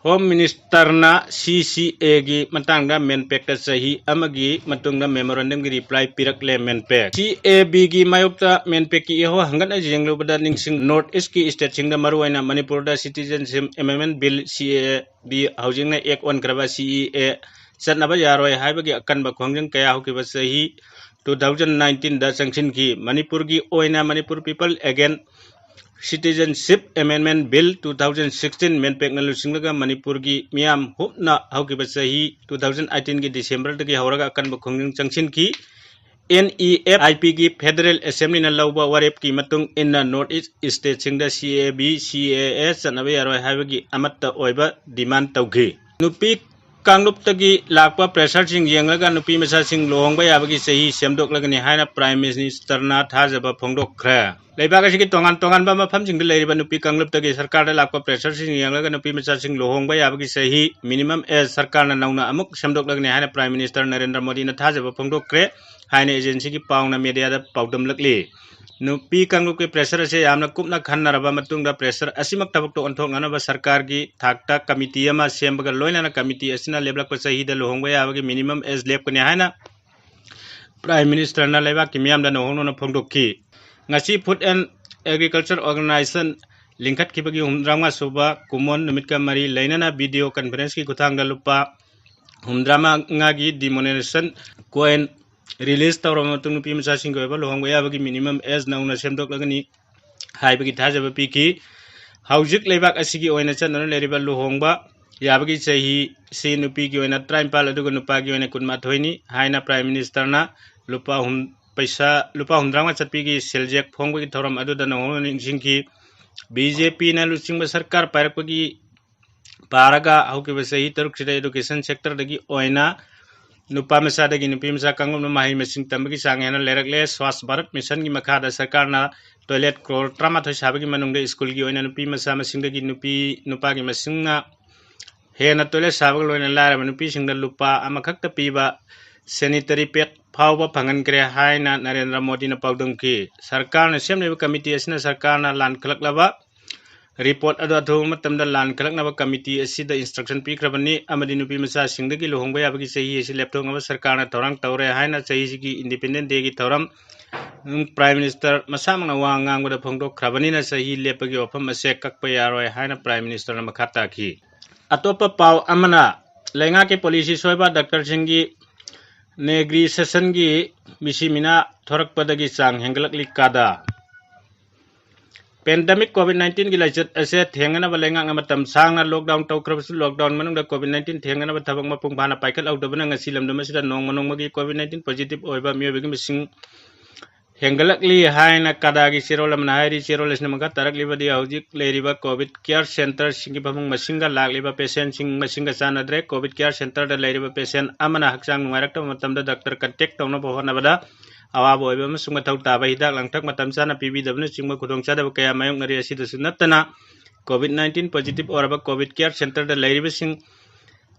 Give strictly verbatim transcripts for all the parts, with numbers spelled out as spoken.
Home Ministerꯅ CCAꯒꯤ ꯃꯇꯥꯡꯗ MANPACꯇ ꯆꯍꯤ ꯑꯃꯒꯤ ꯃꯇꯨꯡꯗ memorandumꯒꯤ reply ꯄꯤꯔꯛꯂꯦ꯫ MANPAC CABꯒꯤ ꯃꯥꯌꯣꯛꯇ MANPACꯀꯤ ꯏꯍꯧ ꯍꯪꯒꯠꯅ ꯌꯦꯡꯂꯨꯕꯗ ꯅꯤꯡꯁꯤꯡ North Eastꯀꯤ stateꯁꯤꯡꯗ, ꯃꯔꯨꯑꯣꯏꯅ ꯃꯅꯤꯄꯨꯔꯗ Citizenship Amendment Bill, CAB, ꯍꯧꯖꯤꯛꯅ act ꯑꯣꯟꯈ꯭ꯔꯕ CAA ꯆꯠꯅꯕ ꯌꯥꯔꯣꯏ ꯍꯥꯏꯕꯒꯤ ꯑꯀꯟꯕ ꯈꯣꯡꯖꯪ ꯀꯌꯥ ꯍꯧꯈꯤꯕ ꯆꯍꯤ two thousand nineteenꯗ ꯆꯪꯁꯤꯟꯈꯤ꯫ ꯃꯅꯤꯄꯨꯔꯒꯤ ꯑꯣꯏꯅ Manipur People Against Citizenship Amendment Bill two thousand sixteen MANPACꯅ ꯂꯨꯆꯤꯡꯂꯒ ꯃꯅꯤꯄꯨꯔꯒꯤ ꯃꯤꯌꯥꯝ ꯍꯨꯞꯅ ꯍꯧꯈꯤꯕ ꯆꯍꯤ two thousand eighteenꯒꯤ Decemberꯗꯒꯤ ꯍꯧꯔꯒ ꯑꯀꯟꯕ ꯈꯣꯡꯖꯪ ꯆꯪꯁꯤꯟꯈꯤ꯫ NEFIPꯒꯤ Federal Assemblyꯅ ꯂꯧꯕ ꯋꯥꯔꯦꯞꯀꯤ ꯃꯇꯨꯡ ꯏꯟꯅ North East stateꯁꯤꯡꯗ CAB, CAA ꯆꯠꯅꯕ ꯌꯥꯔꯣꯏ ꯍꯥꯏꯕꯒꯤ ꯑꯃꯠꯇ ꯑꯣꯏꯕ demand ꯇꯧꯈꯤ꯫ ꯅꯨꯄꯤ ꯀꯥꯡꯂꯨꯞꯇꯒꯤ ꯂꯥꯛꯄ pressureꯁꯤꯡ ꯌꯦꯡꯂꯒ ꯅꯨꯄꯤ ꯃꯆꯥꯁꯤꯡ ꯂꯨꯍꯣꯡꯕ ꯌꯥꯕꯒꯤ ꯆꯍꯤ ꯁꯦꯝꯗꯣꯛꯂꯒꯅꯤ ꯍꯥꯏꯅ Prime Ministerꯅ ꯊꯥꯖꯕ ꯐꯣꯡꯗꯣꯛꯈ꯭ꯔꯦ꯫ ꯂꯩꯕꯥꯛ ꯑꯁꯤꯒꯤ ꯇꯣꯉꯥꯟ ꯇꯣꯉꯥꯟꯕ ꯃꯐꯝꯁꯤꯡꯗ ꯂꯩꯔꯤꯕ ꯅꯨꯄꯤ ꯀꯥꯡꯂꯨꯞꯇꯒꯤ ꯁꯔꯀꯥꯔꯗ ꯂꯥꯛꯄ pressureꯁꯤꯡ ꯌꯦꯡꯂꯒ ꯅꯨꯄꯤ ꯃꯆꯥꯁꯤꯡ ꯂꯨꯍꯣꯡꯕ ꯌꯥꯕꯒꯤ ꯆꯍꯤ minimum age ꯁꯔꯀꯥꯔꯅ ꯅꯧꯅ ꯑꯃꯨꯛ ꯁꯦꯝꯗꯣꯛꯂꯒꯅꯤ ꯍꯥꯏꯅ Prime Minister ꯅꯔꯦꯟꯗ꯭ꯔ ꯃꯣꯗꯤꯅ ꯊꯥꯖꯕ ꯐꯣꯡꯗꯣꯛꯈ꯭ꯔꯦ ꯍꯥꯏꯅ agencyꯒꯤ ꯄꯥꯎꯅ mediaꯗ ꯄꯥꯎꯗꯝꯂꯛꯂꯤ꯫ ꯅꯨꯄꯤ ꯀꯥꯡꯂꯨꯞꯀꯤ pressure ꯑꯁꯤ ꯌꯥꯝꯅ ꯀꯨꯞꯅ ꯈꯟꯅꯔꯕ ꯃꯇꯨꯡꯗ pressure ꯑꯁꯤꯃꯛ ꯊꯕꯛꯇ ꯑꯣꯟꯊꯣꯛꯅꯅꯕ ꯁꯔꯀꯥꯔꯒꯤ ꯊꯥꯛꯇ committee ꯑꯃ ꯁꯦꯝꯕꯒ ꯂꯣꯏꯅꯅ committee ꯑꯁꯤꯅ ꯂꯦꯞꯂꯛꯄ ꯆꯍꯤꯗ ꯂꯨꯍꯣꯡꯕ ꯌꯥꯕꯒꯤ minimum age ꯂꯦꯞꯀꯅꯤ ꯍꯥꯏꯅ Prime Ministerꯅ ꯂꯩꯕꯥꯛꯀꯤ ꯃꯤꯌꯥꯝꯗ ꯅꯧꯍꯧꯅꯅ ꯐꯣꯡꯗꯣꯛꯈꯤ꯫ ꯉꯁꯤ Food and Agriculture Organization ꯂꯤꯡꯈꯠꯈꯤꯕꯒꯤ ꯍꯨꯝꯐꯨꯇꯔꯥꯃꯉꯥ ꯁꯨꯕ ꯀꯨꯝꯑꯣꯟ ꯅꯨꯃꯤꯠꯀ ꯃꯔꯤ ꯂꯩꯅꯅ video conferenceꯀꯤ ꯈꯨꯠꯊꯥꯡꯗ ꯂꯨꯄꯥ ꯍꯨꯝꯐꯨꯇꯔꯥꯃꯉꯥꯒꯤ demonetization coin release ꯇꯧꯔꯕ ꯃꯇꯨꯡ ꯅꯨꯄꯤ ꯃꯆꯥꯁꯤꯡꯒꯤ ꯑꯣꯏꯕ ꯂꯨꯍꯣꯡꯕ ꯌꯥꯕꯒꯤ minimum age ꯅꯧꯅ ꯁꯦꯝꯗꯣꯛꯂꯒꯅꯤ ꯍꯥꯏꯕꯒꯤ ꯊꯥꯖꯕ ꯄꯤꯈꯤ꯫ ꯍꯧꯖꯤꯛ ꯂꯩꯕꯥꯛ ꯑꯁꯤꯒꯤ ꯑꯣꯏꯅ ꯆꯠꯅꯗꯨꯅ ꯂꯩꯔꯤꯕ ꯂꯨꯍꯣꯡꯕ ꯌꯥꯕꯒꯤ ꯆꯍꯤꯁꯤ ꯅꯨꯄꯤꯒꯤ ꯑꯣꯏꯅ ꯇꯔꯥꯅꯤꯄꯥꯜ ꯑꯗꯨꯒ ꯅꯨꯄꯥꯒꯤ ꯑꯣꯏꯅ ꯀꯨꯟꯃꯥꯊꯣꯏꯅꯤ ꯍꯥꯏꯅ Prime Ministerꯅ ꯂꯨꯄꯥ ꯍꯨꯝ-, ꯄꯩꯁꯥ ꯂꯨꯄꯥ ꯍꯨꯝꯐꯨꯇꯔꯥꯃꯉꯥ ꯆꯠꯄꯤꯒꯤ ꯁꯦꯜ cheque ꯐꯣꯡꯕꯒꯤ ꯊꯧꯔꯝ ꯑꯗꯨꯗ ꯅꯧꯍꯧꯅ ꯅꯤꯡꯁꯤꯡꯈꯤ꯫ BJPꯅ ꯂꯨꯆꯤꯡꯕ ꯁꯔꯀꯥꯔ ꯄꯥꯏꯔꯛꯄꯒꯤ ꯄꯥꯔꯒ ꯍꯧꯈꯤꯕ ꯆꯍꯤ ꯇꯔꯨꯛꯁꯤꯗ education sectorꯗꯒꯤ ꯑꯣꯏꯅ ꯅꯨꯄꯥ ꯃꯆꯥꯗꯒꯤ ꯅꯨꯄꯤ ꯃꯆꯥ ꯀꯥꯡꯂꯨꯞꯅ ꯃꯍꯩ ꯃꯁꯤꯡ ꯇꯝꯕꯒꯤ ꯆꯥꯡ ꯍꯦꯟꯅ ꯂꯩꯔꯛꯂꯦ꯫ Swachh Bharat Missionꯒꯤ ꯃꯈꯥꯗ ꯁꯔꯀꯥꯔꯅ toilet crore ꯇꯔꯥꯃꯥꯊꯣꯏ ꯁꯥꯕꯒꯤ ꯃꯅꯨꯡꯗ schoolꯒꯤ ꯑꯣꯏꯅ ꯅꯨꯄꯤ ꯃꯆꯥ ꯃꯁꯤꯡꯗꯒꯤ ꯅꯨꯄꯤ ꯅꯨꯄꯥꯒꯤ ꯃꯁꯤꯡꯅ ꯍꯦꯟꯅ toilet ꯁꯥꯕꯒ ꯂꯣꯏꯅꯅ ꯂꯥꯏꯔꯕ ꯅꯨꯄꯤꯁꯤꯡꯗ ꯂꯨꯄꯥ ꯑꯃꯈꯛꯇ ꯄꯤꯕ sanitary pad ꯐꯥꯎꯕ ꯐꯪꯍꯟꯈ꯭ꯔꯦ ꯍꯥꯏꯅ ꯅꯔꯦꯟꯗ꯭ꯔ ꯃꯣꯗꯤꯅ ꯄꯥꯎꯗꯝꯈꯤ꯫ ꯁꯔꯀꯥꯔꯅ ꯁꯦꯝꯂꯤꯕ committee ꯑꯁꯤꯅ ꯁꯔꯀꯥꯔꯅ ꯂꯥꯟꯈꯠꯂꯛꯂꯕ report ꯑꯗꯨ ꯑꯊꯨꯕ ꯃꯇꯝꯗ ꯂꯥꯟ ꯀꯂꯛꯅꯕ committee ꯑꯁꯤꯗ instruction ꯄꯤꯈ꯭ꯔꯕꯅꯤ ꯑꯃꯗꯤ ꯅꯨꯄꯤ ꯃꯆꯥꯁꯤꯡꯗꯒꯤ ꯂꯨꯍꯣꯡꯕ ꯌꯥꯕꯒꯤ ꯆꯍꯤ ꯑꯁꯤ ꯂꯦꯞꯊꯣꯛꯅꯕ ꯁꯔꯀꯥꯔꯅ ꯊꯧꯔꯥꯡ ꯇꯧꯔꯦ ꯍꯥꯏꯅ ꯆꯍꯤꯁꯤꯒꯤ Independence Day ꯒꯤ ꯊꯧꯔꯝ Prime Minister ꯃꯁꯥꯃꯛꯅ ꯋꯥ ꯉꯥꯡꯕꯗ ꯐꯣꯡꯗꯣꯛꯈ꯭ꯔꯕꯅꯤꯅ ꯆꯍꯤ ꯂꯦꯞꯄꯒꯤ ꯋꯥꯐꯝ ꯑꯁꯦ ꯀꯛꯄ ꯌꯥꯔꯣꯏ ꯍꯥꯏꯅ Prime Minister ꯅ ꯃꯈꯥ ꯇꯥꯈꯤ꯫ ꯑꯇꯣꯞꯄ ꯄꯥꯎ ꯑꯃꯅ, ꯂꯩꯉꯥꯛꯀꯤ policy ꯁꯣꯏꯕ, doctor ꯁꯤꯡꯒꯤ negligence ꯒꯤ ꯃꯤꯁꯤ ꯃꯤꯅꯥ ꯊꯣꯔꯛꯄꯗꯒꯤ ꯆꯥꯡ ꯍꯦꯟꯒꯠꯂꯛꯂꯤ꯫ ꯀꯥꯗꯥ꯫ Pandemic COVID nineteen ꯒꯤ ꯂꯥꯏꯆꯠ ꯑꯁꯦ ꯊꯦꯡꯅꯅꯕ ꯂꯩꯉꯥꯛꯅ ꯃꯇꯝ ꯁꯥꯡꯅ lockdown ꯇꯧꯈ꯭ꯔꯕꯁꯨ, lockdown ꯃꯅꯨꯡꯗ COVID nineteen ꯊꯦꯡꯅꯅꯕ ꯊꯕꯛ ꯃꯄꯨꯡ ꯐꯥꯅ ꯄꯥꯏꯈꯠꯍꯧꯗꯕꯅ ꯉꯁꯤ ꯂꯝꯗꯝ ꯑꯁꯤꯗ ꯅꯣꯡꯃ ꯅꯣꯡꯃꯒꯤ COVID nineteen positive ꯑꯣꯏꯕ ꯃꯤꯑꯣꯏꯕꯒꯤ ꯃꯁꯤꯡ ꯍꯦꯟꯒꯠꯂꯛꯂꯤ ꯍꯥꯏꯅ ꯀꯥꯗꯥꯒꯤ ꯆꯦꯔꯣꯜ ꯑꯃꯅ ꯍꯥꯏꯔꯤ꯫ ꯆꯦꯔꯣꯜ ꯑꯁꯤꯅ ꯃꯈꯥ ꯇꯥꯔꯛꯂꯤꯕꯗꯤ, ꯍꯧꯖꯤꯛ ꯂꯩꯔꯤꯕ COVID care centre ꯁꯤꯡꯒꯤ ꯐꯃꯨꯡ ꯃꯁꯤꯡꯒ ꯂꯥꯛꯂꯤꯕ patient ꯁꯤꯡ ꯃꯁꯤꯡꯒ ꯆꯥꯟꯅꯗ꯭ꯔꯦ꯫ COVID care centre ꯗ ꯂꯩꯔꯤꯕ patient ꯑꯃꯅ ꯍꯛꯆꯥꯡ ꯅꯨꯡꯉꯥꯏꯔꯛꯇꯕ ꯃꯇꯝꯗ doctor contact ꯇꯧꯅꯕ ꯍꯣꯠꯅꯕꯗ ꯑꯋꯥꯕ ꯑꯣꯏꯕ ꯑꯃꯁꯨꯡ ꯃꯊꯧ ꯇꯥꯕ ꯍꯤꯗꯥꯛ ꯂꯥꯡꯊꯛ ꯃꯇꯝ ꯆꯥꯅ ꯄꯤꯕꯤꯗꯕꯅꯆꯤꯡꯕ ꯈꯨꯗꯣꯡꯆꯥꯗꯕ ꯀꯌꯥ ꯃꯥꯌꯣꯛꯅꯔꯤ꯫ ꯑꯁꯤꯗꯁꯨ ꯅꯠꯇꯅ, COVID nineteen positive ꯑꯣꯏꯔꯕ COVID care centre ꯗ ꯂꯩꯔꯤꯕꯁꯤꯡ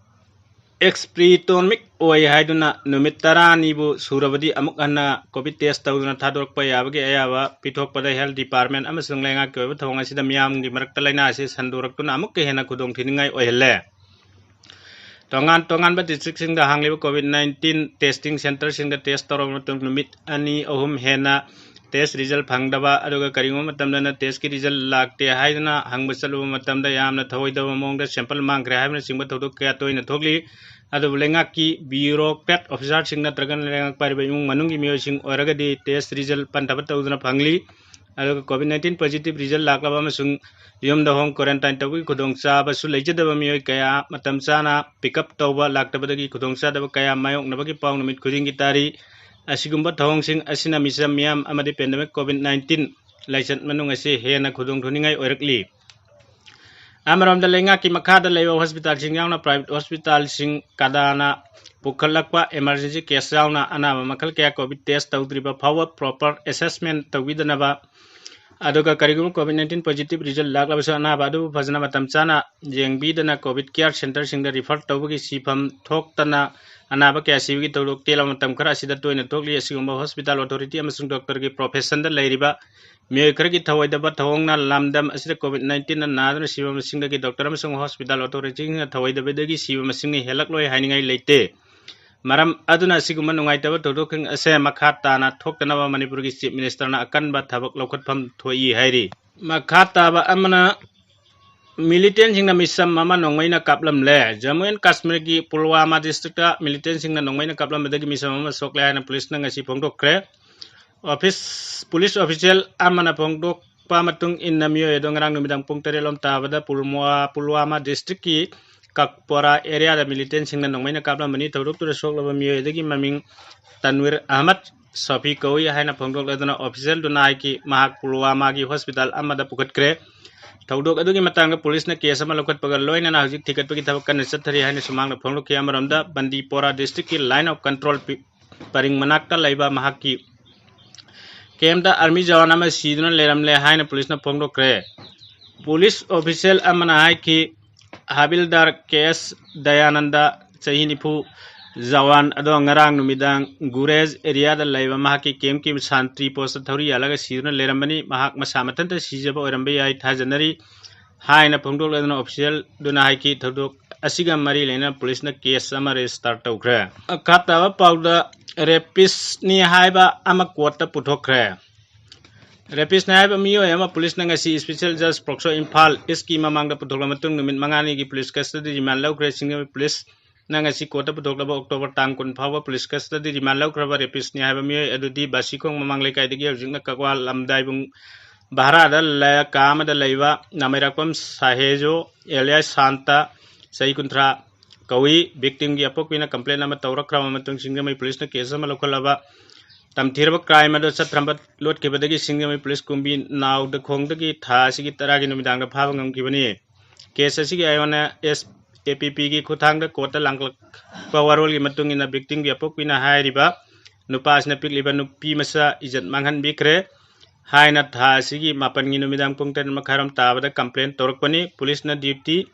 asymptomatic ꯑꯣꯏ ꯍꯥꯏꯗꯨꯅ ꯅꯨꯃꯤꯠ ꯇꯔꯥꯅꯤꯕꯨ ꯁꯨꯔꯕꯗꯤ ꯑꯃꯨꯛ ꯍꯟꯅ COVID test ꯇꯧꯗꯨꯅ ꯊꯥꯗꯣꯔꯛꯄ ꯌꯥꯕꯒꯤ ꯑꯌꯥꯕ ꯄꯤꯊꯣꯛꯄꯗ health department ꯑꯃꯁꯨꯡ ꯂꯩꯉꯥꯛꯀꯤ ꯑꯣꯏꯕ ꯊꯧꯑꯣꯡ ꯑꯁꯤꯗ ꯃꯤꯌꯥꯝꯒꯤ ꯃꯔꯛꯇ ꯂꯥꯏꯅꯥ ꯑꯁꯤ ꯁꯟꯗꯣꯔꯛꯇꯨꯅ ꯑꯃꯨꯛꯀ ꯍꯦꯟꯅ ꯈꯨꯗꯣꯡꯊꯤꯅꯤꯡꯉꯥꯏ ꯑꯣꯏꯍꯜꯂꯦ꯫ ꯇꯣꯉꯥꯟ ꯇꯣꯉꯥꯟꯕ district ꯁꯤꯡꯗ ꯍꯥꯡꯂꯤꯕ COVID nineteen testing centre ꯁꯤꯡꯗ test ꯇꯧꯔꯕ ꯃꯇꯨꯡ ꯅꯨꯃꯤꯠ ꯑꯅꯤ ꯑꯍꯨꯝ ꯍꯦꯟꯅ test result ꯐꯪꯗꯕ, ꯑꯗꯨꯒ ꯀꯔꯤꯒꯨꯝꯕ ꯃꯇꯝꯗꯅ test ꯀꯤ result ꯂꯥꯛꯇꯦ ꯍꯥꯏꯗꯨꯅ ꯍꯪꯕ ꯆꯠꯂꯨꯕ ꯃꯇꯝꯗ ꯌꯥꯝꯅ ꯊꯧꯑꯣꯏꯗꯕ ꯃꯑꯣꯡꯗ sample ꯃꯥꯡꯈ꯭ꯔꯦ ꯍꯥꯏꯕꯅꯆꯤꯡꯕ ꯊꯧꯗꯣꯛ ꯀꯌꯥ ꯇꯣꯏꯅ ꯊꯣꯛꯂꯤ꯫ ꯑꯗꯨꯕꯨ ꯂꯩꯉꯥꯛꯀꯤ bureaucrat officer ꯁꯤꯡ ꯅꯠꯇ꯭ꯔꯒꯅ ꯂꯩꯉꯥꯛ ꯄꯥꯏꯔꯤꯕ ꯏꯃꯨꯡ ꯃꯅꯨꯡꯒꯤ ꯃꯤꯑꯣꯏꯁꯤꯡ ꯑꯣꯏꯔꯒꯗꯤ test result ꯄꯟꯊꯕ ꯇꯧꯗꯨꯅ ꯐꯪꯂꯤ꯫ ꯑꯗꯨꯒ COVID nineteen positive result ꯂꯥꯛꯂꯕ ꯑꯃꯁꯨꯡ ꯌꯨꯝꯗ home quarantine ꯇꯧꯕꯒꯤ ꯈꯨꯗꯣꯡꯆꯥꯕꯁꯨ ꯂꯩꯖꯗꯕ ꯃꯤꯑꯣꯏ ꯀꯌꯥ ꯃꯇꯝ ꯆꯥꯅ pick up ꯇꯧꯕ ꯂꯥꯛꯇꯕꯗꯒꯤ ꯈꯨꯗꯣꯡꯆꯥꯗꯕ ꯀꯌꯥ ꯃꯥꯌꯣꯛꯅꯕꯒꯤ ꯄꯥꯎ ꯅꯨꯃꯤꯠ ꯈꯨꯗꯤꯡꯒꯤ ꯇꯥꯔꯤ꯫ ꯑꯁꯤꯒꯨꯝꯕ ꯊꯧꯑꯣꯡꯁꯤꯡ ꯑꯁꯤꯅ ꯃꯤꯆꯝ ꯃꯤꯌꯥꯝ ꯑꯃꯗꯤ pandemic COVID nineteen ꯂꯥꯏꯆꯠ ꯃꯅꯨꯡ ꯑꯁꯤ ꯍꯦꯟꯅ ꯈꯨꯗꯣꯡ ꯊꯤꯅꯤꯡꯉꯥꯏ ꯑꯣꯏꯔꯛꯂꯤ꯫ ꯑꯃꯔꯣꯝꯗ ꯂꯩꯉꯥꯛꯀꯤ ꯃꯈꯥꯗ ꯂꯩꯕ hospital ꯁꯤꯡ ꯌꯥꯎꯅ private hospital ꯁꯤꯡ ꯀꯗꯥꯅ ꯄꯨꯈꯠꯂꯛꯄ emergency case ꯌꯥꯎꯅ ꯑꯅꯥꯕ ꯃꯈꯜ ꯀꯌꯥ COVID test ꯇꯧꯗ꯭ꯔꯤꯕ ꯐꯥꯎꯕ proper assessment ꯇꯧꯕꯤꯗꯅꯕ ꯑꯗꯨꯒ ꯀꯔꯤꯒꯨꯝꯕ COVID nineteen positive result ꯂꯥꯛꯂꯕꯁꯨ ꯑꯅꯥꯕ ꯑꯗꯨꯕꯨ ꯐꯖꯅ ꯃꯇꯝ ꯆꯥꯅ ꯌꯦꯡꯕꯤꯗꯅ COVID care centreꯁꯤꯡꯗ refer ꯇꯧꯕꯒꯤ ꯁꯤꯐꯝ ꯊꯣꯛꯇꯅ ꯑꯅꯥꯕ ꯀꯌꯥ ꯁꯤꯕꯒꯤ ꯊꯧꯗꯣꯛ ꯇꯦꯜꯂꯕ ꯃꯇꯝ ꯈꯔ ꯑꯁꯤꯗ ꯇꯣꯏꯅ ꯊꯣꯛꯂꯤ꯫ ꯑꯁꯤꯒꯨꯝꯕ hospital authority ꯑꯃꯁꯨꯡ doctorꯒꯤ professionꯗ ꯂꯩꯔꯤꯕ ꯃꯤꯑꯣꯏ ꯈꯔꯒꯤ ꯊꯧꯑꯣꯏꯗꯕ ꯊꯧꯑꯣꯡꯅ ꯂꯝꯗꯝ ꯑꯁꯤꯗ COVID nineteenꯅ ꯅꯥꯗꯨꯅ ꯁꯤꯕ ꯃꯁꯤꯡꯗꯒꯤ doctor ꯑꯃꯁꯨꯡ hospital authorityꯁꯤꯡꯅ ꯊꯧꯑꯣꯏꯗꯕꯗꯒꯤ ꯁꯤꯕ ꯃꯁꯤꯡꯅ ꯍꯦꯜꯂꯛꯂꯣꯏ ꯍꯥꯏꯅꯤꯡꯉꯥꯏ ꯂꯩꯇꯦ꯫ ꯃꯔꯝ ꯑꯗꯨꯅ ꯑꯁꯤꯒꯨꯝꯕ ꯅꯨꯡꯉꯥꯏꯇꯕ ꯊꯧꯗꯣꯛꯁꯤꯡ ꯑꯁꯦ ꯃꯈꯥ ꯇꯥꯅ ꯊꯣꯛꯇꯅꯕ ꯃꯅꯤꯄꯨꯔꯒꯤ Chief Ministerꯅ ꯑꯀꯟꯕ ꯊꯕꯛ ꯂꯧꯈꯠꯐꯝ ꯊꯣꯛꯏ ꯍꯥꯏꯔꯤ꯫ ꯃꯈꯥ ꯇꯥꯕ ꯑꯃꯅ, militantꯁꯤꯡꯅ ꯃꯤꯁꯝ ꯑꯃ ꯅꯣꯡꯃꯩꯅ ꯀꯥꯞꯂꯝꯂꯦ꯫ Jammu and Kashmirꯒꯤ ꯄꯨꯜꯋꯥꯃꯥ districtꯇ militantꯁꯤꯡꯅ ꯅꯣꯡꯃꯩꯅ ꯀꯥꯞꯂꯝꯕꯗꯒꯤ ꯃꯤꯁꯝ ꯑꯃ ꯁꯣꯛꯂꯦ ꯍꯥꯏꯅ policeꯅ ꯉꯁꯤ ꯐꯣꯡꯗꯣꯛꯈ꯭ꯔꯦ꯫ Office, police official ꯑꯃꯅ ꯐꯣꯡꯗꯣꯛꯄ ꯃꯇꯨꯡ ꯏꯟꯅ, ꯃꯤꯑꯣꯏ ꯑꯗꯣ ꯉꯔꯥꯡ ꯅꯨꯃꯤꯗꯥꯡ ꯄꯨꯡ ꯇꯔꯦꯠ ꯂꯣꯝ ꯇꯥꯕꯗ ꯄꯨꯜꯋꯥ-, ꯄꯨꯜꯋꯥꯃꯥ districtꯀꯤ ꯀꯛꯄꯣꯔꯥ areaꯗ militantꯁꯤꯡꯅ ꯅꯣꯡꯃꯩꯅ ꯀꯥꯞꯂꯝꯕꯅꯤ꯫ ꯊꯧꯗꯣꯛꯇꯨꯗ ꯁꯣꯛꯂꯕ ꯃꯤꯑꯣꯏ ꯑꯗꯨꯒꯤ ꯃꯃꯤꯡ ꯇꯟꯋꯤꯔ ꯑꯍꯃꯗ ꯁꯣꯐꯤ ꯀꯧꯏ ꯍꯥꯏꯅ ꯐꯣꯡꯗꯣꯛꯂꯗꯨꯅ, officialꯗꯨꯅ ꯍꯥꯏꯈꯤ, ꯃꯍꯥꯛ ꯄꯨꯜꯋꯥꯃꯥꯒꯤ hospital ꯑꯃꯗ ꯄꯨꯈꯠꯈ꯭ꯔꯦ꯫ ꯊꯧꯗꯣꯛ ꯑꯗꯨꯒꯤ ꯃꯇꯥꯡꯗ policeꯅ case ꯑꯃ ꯂꯧꯈꯠꯄꯒ ꯂꯣꯏꯅꯅ ꯍꯧꯖꯤꯛ ꯊꯤꯒꯠꯄꯒꯤ ꯊꯕꯛ ꯀꯟꯅ ꯆꯠꯊꯔꯤ ꯍꯥꯏꯅꯁꯨ ꯃꯍꯥꯛꯅ ꯐꯣꯡꯗꯣꯛꯈꯤ꯫ ꯑꯃꯔꯣꯝꯗ, ꯕꯟꯗꯤꯄꯣꯔꯥ districtꯀꯤ line of control ꯄꯤ-, ꯄꯔꯤꯡ ꯃꯅꯥꯛꯇ ꯂꯩꯕ ꯃꯍꯥꯛꯀꯤ campꯇ army ꯖꯋꯥꯟ ꯑꯃ ꯁꯤꯗꯨꯅ ꯂꯩꯔꯝꯂꯦ ꯍꯥꯏꯅ policeꯅ ꯐꯣꯡꯗꯣꯛꯈ꯭ꯔꯦ꯫ Police official ꯑꯃꯅ ꯍꯥꯏꯈꯤ, ꯍꯥꯕꯤꯜꯗꯥꯔ ꯀꯦ ꯑꯦꯁ ꯗꯌꯥꯅꯟꯗ, ꯆꯍꯤ ꯅꯤꯐꯨ, ꯖꯋꯥꯟ ꯑꯗꯣ ꯉꯔꯥꯡ ꯅꯨꯃꯤꯗꯥꯡ ꯒꯨꯔꯦꯖ areaꯗ ꯂꯩꯕ ꯃꯍꯥꯛꯀꯤ campꯀꯤ ꯁꯥꯟꯇ꯭ꯔꯤ postꯇ ꯊꯧꯔꯤ ꯌꯥꯜꯂꯒ ꯁꯤꯗꯨꯅ ꯂꯩꯔꯝꯕꯅꯤ꯫ ꯃꯍꯥꯛ ꯃꯁꯥ ꯃꯊꯟꯇ ꯁꯤꯖꯕ ꯑꯣꯏꯔꯝꯕ ꯌꯥꯏ ꯊꯥꯖꯅꯔꯤ ꯍꯥꯏꯅ ꯐꯣꯡꯗꯣꯛꯂꯗꯨꯅ, officialꯗꯨꯅ ꯍꯥꯏꯈꯤ, ꯊꯧꯗꯣꯛ ꯑꯁꯤꯒ ꯃꯔꯤ ꯂꯩꯅꯅ policeꯅ case ꯑꯃ register ꯇꯧꯈ꯭ꯔꯦ꯫ ꯃꯈꯥ ꯇꯥꯕ ꯄꯥꯎꯗ, rapistꯅꯤ ꯍꯥꯏꯕ ꯑꯃ courtꯇ ꯄꯨꯊꯣꯛꯈ꯭ꯔꯦ꯫ Rapistꯅꯤ ꯍꯥꯏꯕ ꯃꯤꯑꯣꯏ ꯑꯃ policeꯅ ꯉꯁꯤ Special Judge POCSO ꯏꯝꯐꯥꯜ Eastꯀꯤ ꯃꯃꯥꯡꯗ ꯄꯨꯊꯣꯛꯂꯕ ꯃꯇꯨꯡ, ꯅꯨꯃꯤꯠ ꯃꯉꯥꯅꯤꯒꯤ police custody remand ꯂꯧꯈ꯭ꯔꯦ꯫ ꯁꯤꯡꯖꯃꯩ policeꯅ ꯉꯁꯤ courtꯇ ꯄꯨꯊꯣꯛꯂꯕ October ꯇꯥꯡ ꯀꯨꯟ ꯐꯥꯎꯕ police custody remand ꯂꯧꯈ꯭ꯔꯕ rapistꯅꯤ ꯍꯥꯏꯕ ꯃꯤꯑꯣꯏ ꯑꯗꯨꯗꯤ ꯕꯥꯁꯤꯈꯣꯡ ꯃꯃꯥꯡ ꯂꯩꯀꯥꯏꯗꯒꯤ ꯍꯧꯖꯤꯛꯅ ꯀꯛꯋꯥ ꯂꯝꯗꯥꯏꯕꯨꯡ ꯚꯥꯔꯥꯗ ꯂ-, ꯀꯥ ꯑꯃꯗ ꯂꯩꯕ ꯅꯥꯃꯩꯔꯥꯛꯄꯝ ꯁꯥꯍꯦꯖꯣ alias ꯁꯥꯟꯇ, ꯆꯍꯤ ꯀꯨꯟꯊ꯭ꯔꯥ, ꯀꯧꯏ꯫ Victimꯒꯤ ꯑꯄꯣꯛꯄꯤꯅ complaint ꯑꯃ ꯇꯧꯔꯛꯈ꯭ꯔꯕ ꯃꯇꯨꯡ, ꯁꯤꯡꯖꯃꯩ policeꯅ case ꯑꯃ ꯂꯧꯈꯠꯂꯕ ꯇꯝꯊꯤꯔꯕ crime ꯑꯗꯨ ꯆꯠꯊꯔꯝꯕ ꯂꯣꯠꯈꯤꯕꯗꯒꯤ ꯁꯤꯡꯖꯃꯩ police ꯀꯨꯝꯕꯤ ꯅꯥꯎꯗꯈꯣꯡꯗꯒꯤ ꯊꯥ ꯑꯁꯤꯒꯤ ꯇꯔꯥꯒꯤ ꯅꯨꯃꯤꯗꯥꯡꯗ ꯐꯥꯕ ꯉꯝꯈꯤꯕꯅꯤ꯫ Case ꯑꯁꯤꯒꯤ ꯑꯥꯏ ꯑꯣꯟ ꯑꯦꯁ ꯑꯦ ꯄꯤ ꯄꯤꯒꯤ ꯈꯨꯠꯊꯥꯡꯗ courtꯇ ꯂꯥꯡꯂꯛꯄ ꯋꯥꯔꯣꯜꯒꯤ ꯃꯇꯨꯡ ꯏꯟꯅ, victimꯒꯤ ꯑꯄꯣꯛꯄꯤꯅ ꯍꯥꯏꯔꯤꯕ ꯅꯨꯄꯥ ꯑꯁꯤꯅ ꯄꯤꯛꯂꯤꯕ ꯅꯨꯄꯤ ꯃꯆꯥ ꯏꯖꯠ ꯃꯥꯡꯍꯟꯕꯤꯈ꯭ꯔꯦ꯫ ꯍꯥꯏꯅ ꯊꯥ ꯑꯁꯤꯒꯤ ꯃꯥꯄꯟꯒꯤ ꯅꯨꯃꯤꯗꯥꯡ ꯄꯨꯡ ꯇꯔꯦꯠ ꯃꯈꯥꯏꯔꯣꯝ ꯇꯥꯕꯗ complaint ꯇꯧꯔꯛꯄꯅꯤ꯫ ꯄꯨꯂꯤꯁꯅ duty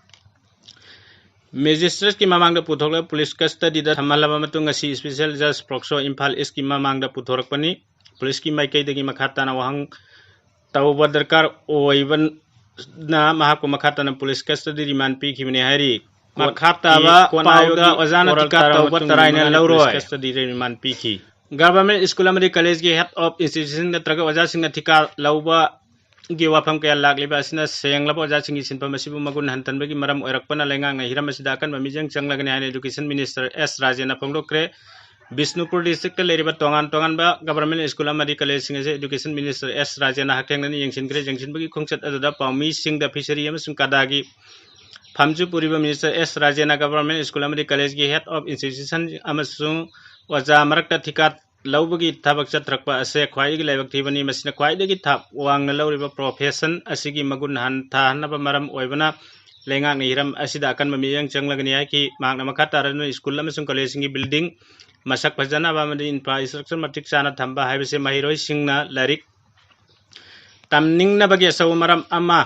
magistrateꯀꯤ ꯃꯃꯥꯡꯗ ꯄꯨꯊꯣꯛꯂꯒ ꯄꯨꯂꯤꯁ custodyꯗ ꯊꯝꯍꯜꯂꯕ ꯃꯇꯨꯡ, ꯉꯁꯤ special judge POCSO ꯏꯝꯐꯥꯜ Eastꯀꯤ ꯃꯃꯥꯡꯗ ꯄꯨꯊꯣꯔꯛꯄꯅꯤ꯫ ꯄꯨꯂꯤꯁꯀꯤ ꯃꯥꯏꯀꯩꯗꯒꯤ ꯃꯈꯥ ꯇꯥꯅ ꯋꯥꯍꯪ ꯇꯧꯕ ꯗꯔꯀꯥꯔ ꯑꯣꯏꯕꯅ ꯃꯍꯥꯛꯄꯨ ꯃꯈꯥ ꯇꯥꯅ ꯄꯨꯂꯤꯁ custody remand ꯄꯤꯈꯤꯕꯅꯤ ꯍꯥꯏꯔꯤ꯫ ꯃꯈꯥ ꯇꯥꯕ ꯄꯥꯎꯗ ꯑꯣꯖꯥꯅ ꯊꯤꯀꯥ ꯇꯧꯕ ꯇꯔꯥꯏꯅ ꯂꯧꯔꯣꯏ꯫ Custody remand ꯄꯤꯈꯤ꯫ Government school ꯑꯃꯗꯤ collegeꯀꯤ head of institution ꯅꯠꯇ꯭ꯔꯒ ꯑꯣꯖꯥꯁꯤꯡꯅ ꯊꯤꯀꯥ ꯂꯧꯕꯒꯤ ꯋꯥꯐꯝ ꯀꯌꯥ ꯂꯥꯛꯂꯤꯕ ꯑꯁꯤꯅ ꯁꯦꯡꯂꯕ ꯑꯣꯖꯥꯁꯤꯡꯒꯤ ꯁꯤꯟꯐꯝ ꯑꯁꯤꯕꯨ ꯃꯒꯨꯟ ꯍꯟꯊꯍꯟꯕꯒꯤ ꯃꯔꯝ ꯑꯣꯏꯔꯛꯄꯅ ꯂꯩꯉꯥꯛꯅ ꯍꯤꯔꯝ ꯑꯁꯤꯗ ꯑꯀꯟꯕ ꯃꯤꯠꯌꯦꯡ ꯆꯪꯂꯒꯅꯤ ꯍꯥꯏꯅ Education Minister S ꯔꯥꯖꯦꯟꯅ ꯐꯣꯡꯗꯣꯛꯈ꯭ꯔꯦ꯫ ꯕꯤꯁꯅꯨꯄꯨꯔ districtꯇ ꯂꯩꯔꯤꯕ ꯇꯣꯉꯥꯟ ꯇꯣꯉꯥꯟꯕ government school ꯑꯃꯗꯤ collegeꯁꯤꯡ ꯑꯁꯤ Education Minister S ꯔꯥꯖꯦꯟꯅ ꯍꯛꯊꯦꯡꯅꯅ ꯌꯦꯡꯁꯤꯟꯈ꯭ꯔꯦ꯫ ꯌꯦꯡꯁꯤꯟꯕꯒꯤ ꯈꯣꯡꯆꯠ ꯑꯗꯨꯗ ꯄꯥꯎꯃꯤꯁꯤꯡꯗ fishery ꯑꯃꯁꯨꯡ ꯀꯗꯥꯒꯤ ꯐꯝꯁꯨ ꯄꯨꯔꯤꯕ Minister S ꯔꯥꯖꯦꯟꯅ government school ꯑꯃꯗꯤ collegeꯀꯤ head of institution ꯑꯃꯁꯨꯡ ꯑꯣꯖꯥ ꯃꯔꯛꯇ ꯊꯤꯀꯥ ꯂꯧꯕꯒꯤ ꯊꯕꯛ ꯆꯠꯊꯔꯛꯄ ꯑꯁꯦ ꯈ꯭ꯋꯥꯏꯗꯒꯤ ꯂꯥꯏꯕꯛ ꯊꯤꯕꯅꯤ꯫ ꯃꯁꯤꯅ ꯈ꯭ꯋꯥꯏꯗꯒꯤ ꯊꯥꯛ ꯋꯥꯡꯅ ꯂꯧꯔꯤꯕ profession ꯑꯁꯤꯒꯤ ꯃꯒꯨꯟ ꯍꯟꯊꯍꯟꯅꯕ ꯃꯔꯝ ꯑꯣꯏꯕꯅ ꯂꯩꯉꯥꯛꯅ ꯍꯤꯔꯝ ꯑꯁꯤꯗ ꯑꯀꯟꯕ ꯃꯤꯠꯌꯦꯡ ꯆꯪꯂꯒꯅꯤ ꯍꯥꯏꯈꯤ꯫ ꯃꯍꯥꯛꯅ ꯃꯈꯥ ꯇꯥꯔꯗꯨꯅ school ꯑꯃꯁꯨꯡ collegeꯁꯤꯡꯒꯤ building ꯃꯁꯛ ꯐꯖꯅꯕ ꯑꯃꯗꯤ infrastructure ꯃꯇꯤꯛ ꯆꯥꯅ ꯊꯝꯕ ꯍꯥꯏꯕꯁꯤ ꯃꯍꯩꯔꯣꯏꯁꯤꯡꯅ ꯂꯥꯏꯔꯤꯛ ꯇꯝꯅꯤꯡꯅꯕꯒꯤ ꯑꯆꯧꯕ ꯃꯔꯝ ꯑꯃ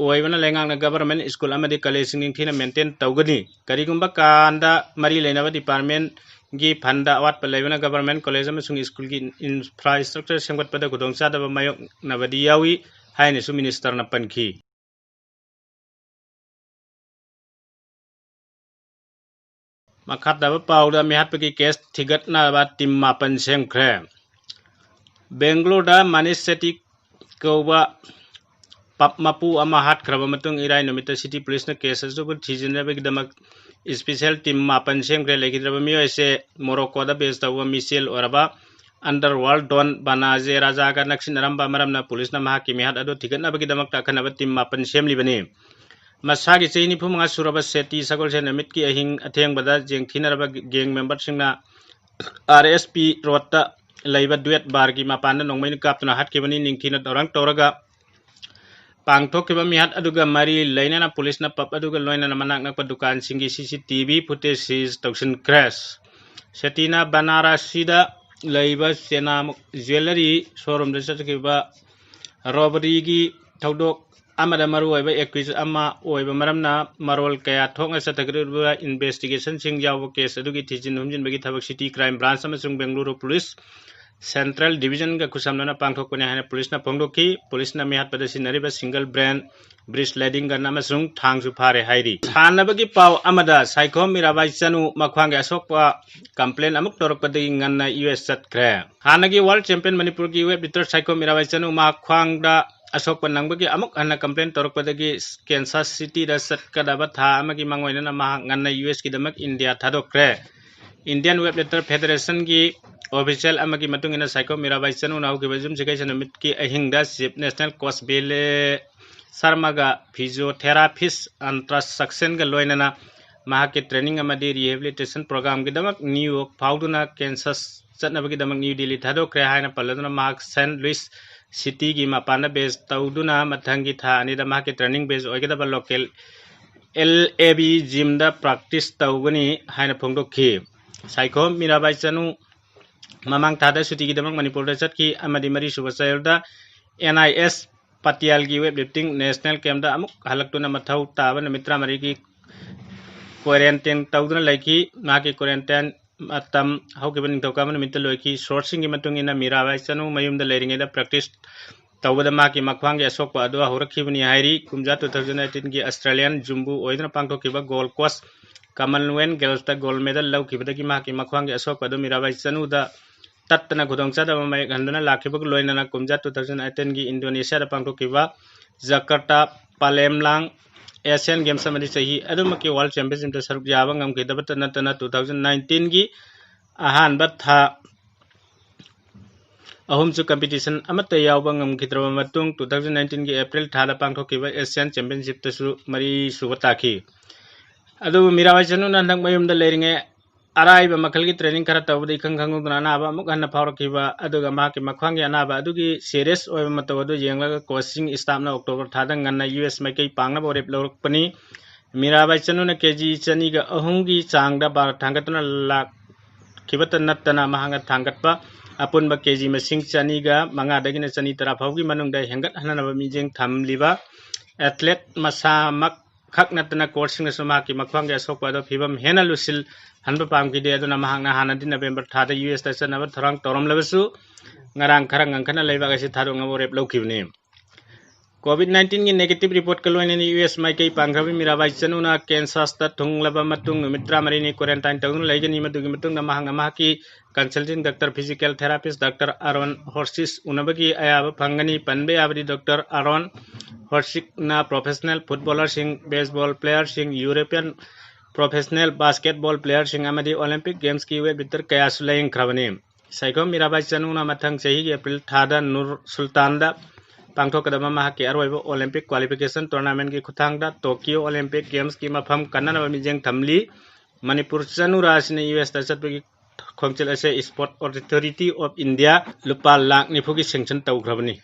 ꯑꯣꯏꯕꯅ ꯂꯩꯉꯥꯛꯅ government school ꯑꯃꯗꯤ collegeꯁꯤꯡ ꯅꯤꯡꯊꯤꯅ maintain ꯇꯧꯒꯅꯤ꯫ ꯀꯔꯤꯒꯨꯝꯕ ꯀꯥꯟꯗ ꯃꯔꯤ ꯂꯩꯅꯕ departmentꯀꯤ fundꯗ ꯑꯋꯥꯠꯄ ꯂꯩꯕꯅ government college ꯑꯃꯁꯨꯡ schoolꯒꯤ infrastructure ꯁꯦꯝꯒꯠꯄꯗ ꯈꯨꯗꯣꯡꯆꯥꯗꯕ ꯃꯥꯌꯣꯛꯅꯕꯗꯤ ꯌꯥꯎꯏ ꯍꯥꯏꯅꯁꯨ ministerꯅ ꯄꯟꯈꯤ꯫ ꯃꯈꯥ ꯇꯥꯕ ꯄꯥꯎꯗ ꯃꯤꯍꯥꯠꯄꯒꯤ case ꯊꯤꯒꯠꯅꯕ team ꯃꯥꯄꯟ ꯁꯦꯝꯈ꯭ꯔꯦ꯫ ꯕꯦꯡꯒ꯭ꯂꯣꯔꯗ ꯃꯅꯤꯁ ꯁꯦꯇꯤ ꯀꯧꯕ ꯄꯞ ꯃꯄꯨ ꯑꯃ ꯍꯥꯠꯈ꯭ꯔꯕ ꯃꯇꯨꯡ ꯏꯔꯥꯏ ꯅꯨꯃꯤꯠꯇ city policeꯅ case ꯑꯗꯨꯕꯨ ꯊꯤꯖꯤꯟꯅꯕꯒꯤꯗꯃꯛ special team ꯃꯥꯄꯟ ꯁꯦꯝꯈ꯭ꯔꯦ꯫ ꯂꯩꯈꯤꯗ꯭ꯔꯕ ꯃꯤꯑꯣꯏ ꯑꯁꯦ ꯃꯣꯔꯣꯀꯣꯗ base ꯇꯧꯕ ꯃꯤꯁꯦꯜ ꯑꯣꯏꯔꯕ underworld don ꯕꯅꯥꯖꯦ ꯔꯥꯖꯥꯒ ꯅꯛꯁꯤꯟꯅꯔꯝꯕ ꯃꯔꯝꯅ ꯄꯨꯂꯤꯁꯅ ꯃꯍꯥꯛꯀꯤ ꯃꯤꯍꯥꯠ ꯑꯗꯨ ꯊꯤꯒꯠꯅꯕꯒꯤꯗꯃꯛꯇ ꯑꯈꯟꯅꯕ team ꯃꯥꯄꯟ ꯁꯦꯝꯂꯤꯕꯅꯤ꯫ ꯃꯁꯥꯒꯤ ꯆꯍꯤ ꯅꯤꯐꯨ ꯃꯉꯥ ꯁꯨꯔꯕ ꯁꯦꯇꯤ ꯁꯒꯣꯜꯁꯦꯟ ꯅꯨꯃꯤꯠꯀꯤ ꯑꯍꯤꯡ ꯑꯊꯦꯡꯕꯗ ꯌꯦꯡꯊꯤꯅꯔꯕ gang memberꯁꯤꯡꯅ R S P roadꯇ ꯂꯩꯕ duet barꯒꯤ ꯃꯄꯥꯟꯗ ꯅꯣꯡꯃꯩꯅ ꯀꯥꯞꯇꯨꯅ ꯍꯥꯠꯈꯤꯕꯅꯤ꯫ ꯅꯤꯡꯊꯤꯅ ꯊꯧꯔꯥꯡ ꯇꯧꯔꯒ ꯄꯥꯡꯊꯣꯛꯈꯤꯕ ꯃꯤꯍꯥꯠ ꯑꯗꯨꯒ ꯃꯔꯤ ꯂꯩꯅꯅ ꯄꯨꯂꯤꯁꯅ ꯄꯞ ꯑꯗꯨꯒ ꯂꯣꯏꯅꯅ ꯃꯅꯥꯛ ꯅꯛꯄ ꯗꯨꯀꯥꯟꯁꯤꯡꯒꯤ C C T V footage seize ꯇꯧꯁꯤꯟꯈ꯭ꯔꯦ꯫ ꯁꯦꯇꯤꯅ ꯕꯅꯥꯔꯥꯁꯤꯗ ꯂꯩꯕ ꯆꯦꯅꯥ ꯖ꯭ꯋꯦꯂꯔꯤ ꯁꯣꯔꯨꯝꯗ ꯆꯠꯊꯈꯤꯕ ꯔꯣꯕꯔꯤꯒꯤ ꯊꯧꯗꯣꯛ ꯑꯃꯗ ꯃꯔꯨꯑꯣꯏꯕ ꯑꯦꯀ꯭ꯌꯨꯖ ꯑꯃ ꯑꯣꯏꯕ ꯃꯔꯝꯅ ꯃꯔꯣꯜ ꯀꯌꯥ ꯊꯣꯛꯅ ꯆꯠꯊꯈ꯭ꯔꯤꯕ ꯏꯟꯚꯦꯁꯇꯤꯒꯦꯁꯟꯁꯤꯡ ꯌꯥꯎꯕ ꯀꯦꯁ ꯑꯗꯨꯒꯤ ꯊꯤꯖꯤꯟ ꯍꯨꯝꯖꯤꯟꯕꯒꯤ ꯊꯕꯛ ꯁꯤꯇꯤ ꯀ꯭ꯔꯥꯏꯝ ꯕ꯭ꯔꯥꯟꯁ ꯑꯃꯁꯨꯡ ꯕꯦꯡꯒꯂꯨꯔꯨ ꯄꯨꯂꯤꯁ ꯁꯦꯟꯇ꯭ꯔꯦꯜ ꯗꯤꯕꯤꯖꯟꯒ ꯈꯨꯠꯁꯝꯅꯅ ꯄꯥꯡꯊꯣꯛꯄꯅꯤ ꯍꯥꯏꯅ ꯄꯨꯂꯤꯁꯅ ꯐꯣꯡꯗꯣꯛꯈꯤ꯫ ꯄꯨꯂꯤꯁꯅ ꯃꯤꯍꯥꯠꯄꯗ ꯁꯤꯖꯤꯟꯅꯔꯤꯕ ꯁꯤꯡꯒꯜ ꯕ꯭ꯔꯦꯟ ꯕ꯭ꯔꯤꯁ ꯂꯦꯗꯤꯡ ꯒꯟ ꯑꯃꯁꯨꯡ ꯊꯥꯡꯁꯨ ꯐꯥꯔꯦ ꯍꯥꯏꯔꯤ꯫ ꯁꯥꯟꯅꯕꯒꯤ ꯄꯥꯎ ꯑꯃꯗ ꯁꯥꯏꯈꯣꯝ ꯃꯤꯔꯥꯕꯥꯏ ꯆꯅꯨ ꯃꯈ꯭ꯋꯥꯡꯒꯤ ꯑꯁꯣꯛꯄ ꯀꯝꯄ꯭ꯂꯦꯟ ꯑꯃꯨꯛ ꯇꯧꯔꯛꯄꯗꯒꯤ ꯉꯟꯅ ꯌꯨ ꯑꯦꯁ ꯆꯠꯈ꯭ꯔꯦ꯫ ꯍꯥꯟꯅꯒꯤ ꯋꯥꯔꯜ ꯆꯦꯝꯄꯤꯌꯟ ꯃꯅꯤꯄꯨꯔꯒꯤ ꯋꯦꯠ ꯂꯤꯐꯇꯔ ꯁꯥꯏꯈꯣꯝ ꯃꯤꯔꯥꯕꯥꯏ ꯆꯅꯨ ꯃꯈ꯭ꯋꯥꯡꯗ ꯑꯁꯣꯛꯄ ꯅꯪꯕꯒꯤ ꯑꯃꯨꯛ ꯍꯟꯅ ꯀꯝꯄ꯭ꯂꯦꯟ ꯇꯧꯔꯛꯄꯗꯒꯤ ꯀꯦꯟꯁꯥꯁ ꯁꯤꯇꯤꯗ ꯆꯠꯀꯗꯕ ꯊꯥ ꯑꯃꯒꯤ ꯃꯥꯡꯑꯣꯏꯅꯅ ꯃꯍꯥꯛ ꯉꯟꯅ ꯌꯨ ꯑꯦꯁꯀꯤꯗꯃꯛ ꯏꯟꯗꯤꯌꯥ ꯊꯥꯗꯣꯛꯈ꯭ꯔꯦ꯫ ꯏꯟꯗꯤꯌꯟ ꯋꯦꯠ ꯂꯤꯐꯇꯔ ꯐꯦꯗꯔꯦꯁꯟꯒꯤ ꯑꯣꯐꯤꯁꯤꯌꯦꯜ ꯑꯃꯒꯤ ꯃꯇꯨꯡ ꯏꯟꯅ ꯁꯥꯏꯈꯣꯝ ꯃꯤꯔꯥꯕꯥꯏ ꯆꯅꯨꯅ ꯍꯧꯈꯤꯕ ꯌꯨꯝꯁꯀꯩꯁ ꯅꯨꯃꯤꯠꯀꯤ ꯑꯍꯤꯡꯗ ꯆꯤꯐ ꯅꯦꯁꯅꯦꯜ ꯀꯣꯆ ꯕꯤꯂꯦ ꯁꯔꯃꯒ ꯐꯤꯖꯤꯌꯣꯊꯦꯔꯥꯄꯤꯁ ꯑꯟꯇ꯭ꯔꯥꯁꯛꯁꯟꯒ ꯂꯣꯏꯅꯅ ꯃꯍꯥꯛꯀꯤ ꯇ꯭ꯔꯦꯅꯤꯡ ꯑꯃꯗꯤ ꯔꯤꯍꯦꯕꯤꯂꯤꯇꯦꯁꯟ ꯄ꯭ꯔꯣꯒ꯭ꯔꯥꯝꯒꯤꯗꯃꯛ ꯅ꯭ꯌꯨ ꯌꯣꯔꯛ ꯐꯥꯎꯗꯨꯅ ꯀꯦꯟꯁꯥꯁ ꯆꯠꯅꯕꯒꯤꯗꯃꯛ ꯅ꯭ꯌꯨ ꯗꯤꯜꯂꯤ ꯊꯥꯗꯣꯛꯈ꯭ꯔꯦ ꯍꯥꯏꯅ ꯄꯜꯂꯗꯨꯅ ꯃꯍꯥꯛ ꯁꯦꯟ ꯂꯨꯏꯁ ꯁꯤꯇꯤꯒꯤ ꯃꯄꯥꯟꯗ ꯕꯦꯖ ꯇꯧꯗꯨꯅ ꯃꯊꯪꯒꯤ ꯊꯥ ꯑꯅꯤꯗ ꯃꯍꯥꯛꯀꯤ ꯇ꯭ꯔꯦꯅꯤꯡ ꯕꯦꯖ ꯑꯣꯏꯒꯗꯕ ꯂꯣꯀꯦꯜ ꯑꯦꯜ ꯑꯦ ꯕꯤ ꯖꯤꯝꯗ ꯄ꯭ꯔꯥꯛꯇꯤꯁ ꯇꯧꯒꯅꯤ ꯍꯥꯏꯅ ꯐꯣꯡꯗꯣꯛꯈꯤ꯫ ꯁꯥꯏꯈꯣꯝ ꯃꯤꯔꯥꯕꯥꯏ ꯆꯅꯨ ꯃꯃꯥꯡ ꯊꯥꯗ ꯁꯨꯇꯤꯒꯤꯗꯃꯛ ꯃꯅꯤꯄꯨꯔꯗ ꯆꯠꯈꯤ ꯑꯃꯗꯤ ꯃꯔꯤꯁꯨꯕ ꯆꯌꯣꯜꯗ ꯑꯦꯟ ꯑꯥꯏ ꯑꯦꯁ ꯄꯇꯤꯌꯥꯜꯒꯤ ꯋꯦꯠ ꯂꯤꯐꯇꯤꯡ ꯅꯦꯁꯅꯦꯜ ꯀꯦꯝꯗ ꯑꯃꯨꯛ ꯍꯜꯂꯛꯇꯨꯅ ꯃꯊꯧ ꯇꯥꯕ ꯅꯨꯃꯤꯠ ꯇꯔꯥꯃꯔꯤꯒꯤ ꯀ꯭ꯋꯥꯔꯦꯟꯇꯤꯟ ꯇꯧꯗꯨꯅ ꯂꯩꯈꯤ꯫ ꯃꯍꯥꯛꯀꯤ ꯀ꯭ꯋꯥꯔꯦꯟꯇꯥꯏꯟ ꯃꯇꯝ ꯍꯧꯈꯤꯕ ꯅꯤꯡꯊꯧꯀꯥꯕ ꯅꯨꯃꯤꯠꯇ ꯂꯣꯏꯈꯤ꯫ ꯁꯣꯔꯁꯁꯤꯡꯒꯤ ꯃꯇꯨꯡ ꯏꯟꯅ ꯃꯤꯔꯥꯕꯥꯏ ꯆꯅꯨ ꯃꯌꯨꯝꯗ ꯂꯩꯔꯤꯉꯩꯗ ꯄ꯭ꯔꯦꯛꯇꯤꯁ ꯇꯧꯕꯗ ꯃꯍꯥꯛꯀꯤ ꯃꯈ꯭ꯋꯥꯡꯒꯤ ꯑꯁꯣꯛꯄ ꯑꯗꯨ ꯍꯧꯔꯛꯈꯤꯕꯅꯤ ꯍꯥꯏꯔꯤ꯫ ꯀꯨꯝꯖꯥ ꯇꯨ ꯊꯥꯎꯖꯟ ꯑꯩꯠꯇꯤꯟꯒꯤ ꯑꯁꯇ꯭ꯔꯦꯂꯤꯌꯥꯟ ꯖꯨꯝꯕꯨ ꯑꯣꯏꯗꯨꯅ ꯄꯥꯡꯊꯣꯛꯈꯤꯕ ꯒꯣꯜꯗ ꯀꯣꯁ ꯀꯃꯟꯋꯦꯜꯊ ꯒꯦꯝꯁꯇ ꯒꯣꯜꯗ ꯃꯦꯗꯜ ꯂꯧꯈꯤꯕꯗꯒꯤ ꯃꯍꯥꯛꯀꯤ ꯃꯈ꯭ꯋꯥꯡꯒꯤ ꯑꯁꯣꯛꯄ ꯑꯗꯨ ꯃꯤꯔꯥꯕꯥꯏ ꯆꯅꯨꯗ ꯇꯠꯇꯅ ꯈꯨꯗꯣꯡꯆꯥꯗꯕ ꯃꯥꯌꯣꯛꯍꯟꯗꯨꯅ ꯂꯥꯛꯈꯤꯕꯒ ꯂꯣꯏꯅꯅ ꯀꯨꯝꯖꯥ ꯇꯨ ꯊꯥꯎꯖꯟ ꯑꯩꯠꯇꯤꯟꯒꯤ ꯏꯟꯗꯣꯅꯦꯁꯤꯌꯥꯗ ꯄꯥꯡꯊꯣꯛꯈꯤꯕ ꯖꯀꯔꯇꯥ ꯄꯥꯂꯦꯝꯂꯥꯡ ꯑꯦꯁꯤꯌꯥꯟ ꯒꯦꯝꯁ ꯑꯃꯗꯤ ꯆꯍꯤ ꯑꯗꯨꯃꯛꯀꯤ ꯋꯥꯔꯜ ꯆꯦꯝꯄꯤꯌꯟꯁꯤꯞꯇ ꯁꯔꯨꯛ ꯌꯥꯕ ꯉꯝꯈꯤꯗꯕꯇ ꯅꯠꯇꯅ ꯇꯨ ꯊꯥꯎꯖꯟ ꯅꯥꯏꯟꯇꯤꯟꯒꯤ ꯑꯍꯥꯟꯕ ꯊꯥ ꯑꯍꯨꯝꯁꯨ ꯀꯝꯄꯤꯇꯤꯁꯟ ꯑꯃꯠꯇ ꯌꯥꯎꯕ ꯉꯝꯈꯤꯗ꯭ꯔꯕ ꯃꯇꯨꯡ ꯇꯨ ꯊꯥꯎꯖꯟ ꯅꯥꯏꯟꯇꯤꯟꯒꯤ ꯑꯦꯄ꯭ꯔꯤꯜ ꯊꯥꯗ ꯄꯥꯡꯊꯣꯛꯈꯤꯕ ꯑꯦꯁꯤꯌꯥꯟ ꯆꯦꯝꯄꯤꯌꯟꯁꯤꯞꯇꯁꯨ ꯃꯔꯤꯁꯨꯕ ꯇꯥꯈꯤ꯫ ꯑꯗꯨꯕꯨ ꯃꯤꯔꯥꯕꯥꯏ ꯆꯅꯨꯅ ꯍꯟꯗꯛ ꯃꯌꯨꯝꯗ ꯂꯩꯔꯤꯉꯩ ꯑꯔꯥꯏꯕ ꯃꯈꯜꯒꯤ ꯇ꯭ꯔꯦꯅꯤꯡ ꯈꯔ ꯇꯧꯕꯗꯒꯤ ꯏꯈꯪ ꯈꯪꯍꯧꯗꯅ ꯑꯅꯥꯕ ꯑꯃꯨꯛ ꯍꯟꯅ ꯐꯥꯎꯔꯛꯈꯤꯕ ꯑꯗꯨꯒ ꯃꯍꯥꯛꯀꯤ ꯃꯈ꯭ꯋꯥꯡꯒꯤ ꯑꯅꯥꯕ ꯑꯗꯨꯒꯤ ꯁꯤꯔꯤꯌꯁ ꯑꯣꯏꯕ ꯃꯇꯧ ꯑꯗꯨ ꯌꯦꯡꯂꯒ ꯀꯣꯆꯤꯡ ꯁ꯭ꯇꯥꯐꯅ ꯑꯣꯛꯇꯣꯕꯔ ꯊꯥꯗ ꯉꯟꯅ ꯌꯨ ꯑꯦꯁ ꯃꯥꯏꯀꯩ ꯄꯥꯡꯅꯕ ꯋꯥꯔꯦꯞ ꯂꯧꯔꯛꯄꯅꯤ꯫ ꯃꯤꯔꯥꯕꯥꯏ ꯆꯅꯨꯅ ꯀꯦ ꯖꯤ ꯆꯅꯤꯒ ꯑꯍꯨꯝꯒꯤ ꯆꯥꯡꯗ ꯚꯥꯔ ꯊꯥꯡꯒꯠꯇꯨꯅ ꯂꯥꯛ ꯈꯤꯕꯇ ꯅꯠꯇꯅ ꯃꯍꯥꯛꯅ ꯊꯥꯡꯒꯠꯄ ꯑꯄꯨꯟꯕ ꯀꯦ ꯖꯤ ꯃꯁꯤꯡ ꯆꯅꯤꯒ ꯃꯉꯥꯗꯒꯤꯅ ꯆꯅꯤ ꯇꯔꯥ ꯐꯥꯎꯒꯤ ꯃꯅꯨꯡꯗ ꯍꯦꯟꯒꯠꯍꯟꯅꯕ ꯃꯤꯠꯌꯦꯡ ꯊꯝꯂꯤꯕ ꯑꯦꯊꯂꯦꯠ ꯃꯁꯥꯃꯛ ꯈꯛ ꯅꯠꯇꯅ ꯀꯣꯆꯁꯤꯡꯅꯁꯨ ꯃꯍꯥꯛꯀꯤ ꯃꯈ꯭ꯋꯥꯡꯒꯤ ꯑꯁꯣꯛꯄ ꯑꯗꯨ ꯐꯤꯕꯝ ꯍꯦꯟꯅ ꯂꯨꯁꯤꯜꯍꯟꯕ ꯄꯥꯝꯈꯤꯗꯦ꯫ ꯑꯗꯨꯅ ꯃꯍꯥꯛꯅ ꯍꯥꯟꯅꯗꯤ ꯅꯕꯦꯝꯕꯔ ꯊꯥꯗ ꯌꯨ ꯑꯦꯁꯇ ꯆꯠꯅꯕ ꯊꯧꯔꯥꯡ ꯇꯧꯔꯝꯂꯕꯁꯨ ꯉꯔꯥꯡ ꯈꯔ ꯉꯟꯈꯠꯅ ꯂꯩꯕꯥꯛ ꯑꯁꯤ ꯊꯥꯗꯣꯛꯅꯕ ꯋꯥꯔꯦꯞ ꯂꯧꯈꯤꯕꯅꯤ꯫ ꯀꯣꯚꯤꯗ ꯅꯥꯏꯟꯇꯤꯟꯒꯤ ꯅꯦꯒꯦꯇꯤꯚ ꯔꯤꯄꯣꯔꯠꯀ ꯂꯣꯏꯅꯅ ꯌꯨ ꯑꯦꯁ ꯃꯥꯏꯀꯩ ꯄꯥꯡꯈ꯭ꯔꯕ ꯃꯤꯔꯥꯕꯥꯏ ꯆꯅꯨꯅ ꯀꯦꯟꯁꯥꯁꯇ ꯊꯨꯡꯂꯕ ꯃꯇꯨꯡ ꯅꯨꯃꯤꯠ ꯇꯔꯥꯃꯔꯤꯅꯤ ꯀ꯭ꯋꯥꯔꯦꯟꯇꯥꯏꯟ ꯇꯧꯗꯨꯅ ꯂꯩꯒꯅꯤ꯫ ꯃꯗꯨꯒꯤ ꯃꯇꯨꯡꯗ ꯃꯍꯥꯛꯅ ꯃꯍꯥꯛꯀꯤ consulting doctor, physical therapist doctor Aaron Horschig ꯎꯅꯕꯒꯤ ꯑꯌꯥꯕ ꯐꯪꯒꯅꯤ꯫ ꯄꯟꯕ ꯌꯥꯕꯗꯤ ꯗꯣꯛꯇꯔ ꯑꯥꯔꯣꯟ ꯍꯣꯔꯁꯤꯛꯅ ꯄ꯭ꯔꯣꯐꯦꯁꯅꯦꯜ ꯐꯨꯠꯕꯣꯂꯔꯁꯤꯡ, ꯕꯦꯁꯕꯣꯜ ꯄ꯭ꯂꯦꯌꯔꯁꯤꯡ, ꯌꯨꯔꯣꯄꯤꯌꯟ ꯄ꯭ꯔꯣꯐꯦꯁꯅꯦꯜ ꯕꯥꯁꯀꯦꯠꯕꯣꯜ ꯄ꯭ꯂꯦꯌꯔꯁꯤꯡ ꯑꯃꯗꯤ ꯑꯣꯂꯤꯝꯄꯤꯛ ꯒꯦꯝꯁꯀꯤ ꯋꯦꯠ ꯂꯤꯐꯇꯔ ꯀꯌꯥꯁꯨ ꯂꯥꯌꯦꯡꯈ꯭ꯔꯕꯅꯤ꯫ ꯁꯥꯏꯈꯣꯝ ꯃꯤꯔꯥꯕꯥꯏ ꯆꯅꯨꯅ ꯃꯊꯪ ꯆꯍꯤꯒꯤ ꯑꯦꯄ꯭ꯔꯤꯜ ꯊꯥꯗ ꯅꯨꯔ ꯁꯨꯜꯇꯥꯟꯗ ꯄꯥꯡꯊꯣꯛꯀꯗꯕ ꯃꯍꯥꯛꯀꯤ ꯑꯔꯣꯏꯕ ꯑꯣꯂꯤꯝꯄꯤꯛ ꯀ꯭ꯋꯥꯂꯤꯐꯤꯀꯦꯁꯟ ꯇꯣꯔꯅꯥꯃꯦꯟꯒꯤ ꯈꯨꯠꯊꯥꯡꯗ ꯇꯣꯀꯤꯌꯣ ꯑꯣꯂꯤꯝꯄꯤꯛ ꯒꯦꯝꯁꯀꯤ ꯃꯐꯝ ꯀꯟꯅꯅꯕ ꯃꯤꯠꯌꯦꯡ ꯊꯝꯂꯤ꯫ ꯃꯅꯤꯄꯨꯔ ꯆꯅꯨꯔꯥ ꯑꯁꯤꯅ ꯌꯨ ꯑꯦꯁꯇ ꯆꯠꯄꯒꯤ ꯈꯣꯡꯆꯠ ꯑꯁꯦ ꯏꯁꯄꯣꯔꯠ ꯑꯣꯊꯣꯔꯤꯇꯤ ꯑꯣꯐ ꯏꯟꯗꯤꯌꯥ ꯂꯨꯄꯥ ꯂꯥꯈ ꯅꯤꯐꯨꯒꯤ ꯁꯦꯡꯁꯟ ꯇꯧꯈ꯭ꯔꯕꯅꯤ꯫